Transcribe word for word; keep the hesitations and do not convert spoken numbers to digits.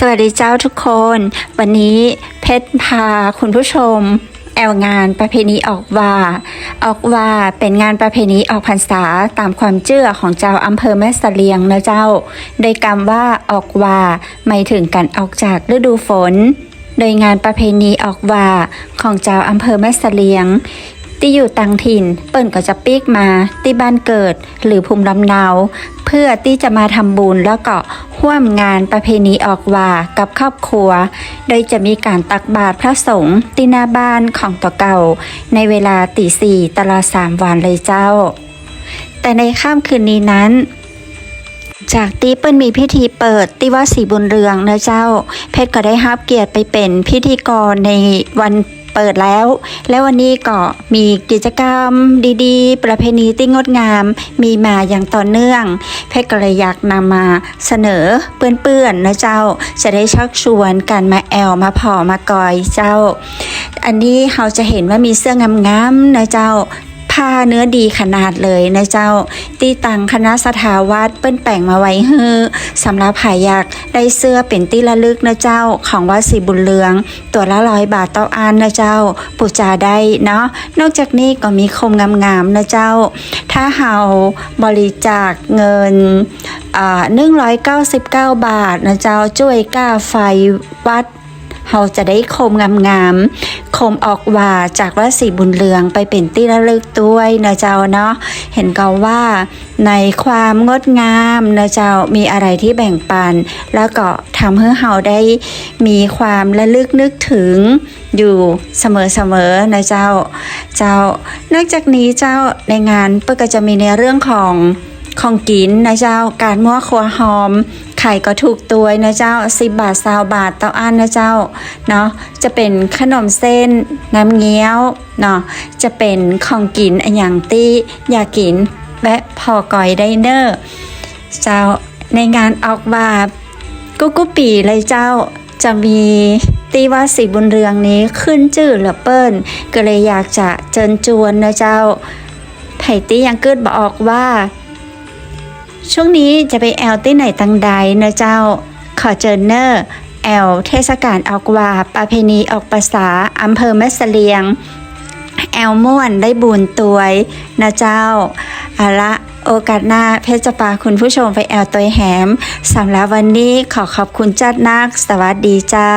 สวัสดีเจ้าทุกคน วันนี้เพชรพาคุณผู้ชมแอวงานประเพณีออกว่า ออกว่าเป๋นงานประเพณีออกพรรษาต๋ามความเจื้อของจาวอำเภอแม่เสลียงเนาะเจ้า โดยกำว่าออกว่าหมายเถิงก๋านออกจากฤดูฝน โดยงานประเพณีออกว่าของจาวอำเภอแม่เสลียง ตี้อยู่ต่างถิ่น เปิ้นก็จะปิ๊กมาตี้บ้านเกิดหรือภูมิลำเนา เพื่อตี้จะมาทำบุญแล้วก็ฮ่วมงานประเพณีออกว่ากับครอบครัว โดยจะมีก๋านตักบาตรพระสงฆ์ตี้หน้าบ้านของตั๋วเก่า ในเวลาตี๋สี่ตลอดสามวันเลยเจ้า แต่ในค่ำคืนนี้นั้น จากตี้เปิ้นมีพิธีเปิดตี้วัดศรีบุญเรืองเนาะเจ้า เพชรก็ได้ฮับเกียรติไปเป๋นพิธีกรในวันเปิดแล้ว และวันนี้ก็มีกิจกรรมดีๆ ประเพณีตี้งดงามมีมาอย่างต่อเนื่อง เพชรก็เลยอยากนำมาเสนอเปื้อนๆ เนาะเจ้า จะได้ชักชวนกั๋นมาแอ่วมาผ่อมากอยเจ้า อันนี้เฮาจะหันว่ามีเสื้องามๆ เนาะเจ้า ผ้าเนื้อดีขนาดเลยเนาะเจ้า ตี้ตางคณะศรัทธาวัดเปิ้นแป๋งมาไว้หื้อ สำหรับใผอยากได้เสื้อเป๋นตี้ระลึกเนาะเจ้า ของวัดศรีบุญเรือง ตั๋วละร้อยบาทเต้าอั้นเนาะเจ้า ปู๋จาได้เนาะ นอกจากนี้ก็มีโคมงามๆ เนาะเจ้า ถ้าเฮาบริจาคเงิน อ่า หนึ่งร้อยเก้าสิบเก้าบาทเนาะเจ้า จ้วยก้าไฟวัด เฮาจะได้โคมงามๆ โคมออกว่าจากวัดศรีบุญเรืองไปเป๋นตี้ระลึกตวยเนาะเจ้าเนาะ หันก็ว่าในความงดงามเนาะเจ้า มีอะไรตี้แบ่งปัน แล้วก็ทำหื้อเฮาได้มีความระลึกนึกถึงอยู่เสมอๆ เนาะเจ้า เจ้า นอกจากนี้เจ้า ในงานเปิ้นก็จะมีในเรื่องของ ของกิ๋นเนาะเจ้า ก๋านมั่วครัวฮอม ขายก็ถูกตวยเนาะเจ้า สิบบาท ซาวบาทเต้าอั้นเนาะเจ้า เนาะ จะเป๋นขนมเส้น น้ำเงี้ยว เนาะ จะเป๋นของกิ๋นอะหยังตี้อยากกิ๋น แวะผ่อกอยได้เน้อ เจ้า ในงานออกว่ากู้ๆ ปี๋เลยเจ้า จะมีตี้วัดศรีบุญเรืองนี้ขึ้นจื้อเหลือเปิ้น ก็เลยอยากจะเจิญจวนเนาะเจ้า ใผตี้ยังกึ๊ดบ่ออกว่า ช่วงนี้จะไปแอ่วตี้ไหนตังใดเนาะเจ้า ขอเจิญเน้อ แอ่วเทศกาลออกว่าประเพณีออกพรรษาอำเภอแม่เสลียง แอ่วม่วนได้บุญตวยเนาะเจ้า เอาละ โอกาสหน้าเพชรจะปาคุณผู้ชมไปแอ่วตวยแหม สำหรับวันนี้ขอขอบคุณจ๊าดนัก สวัสดีเจ้า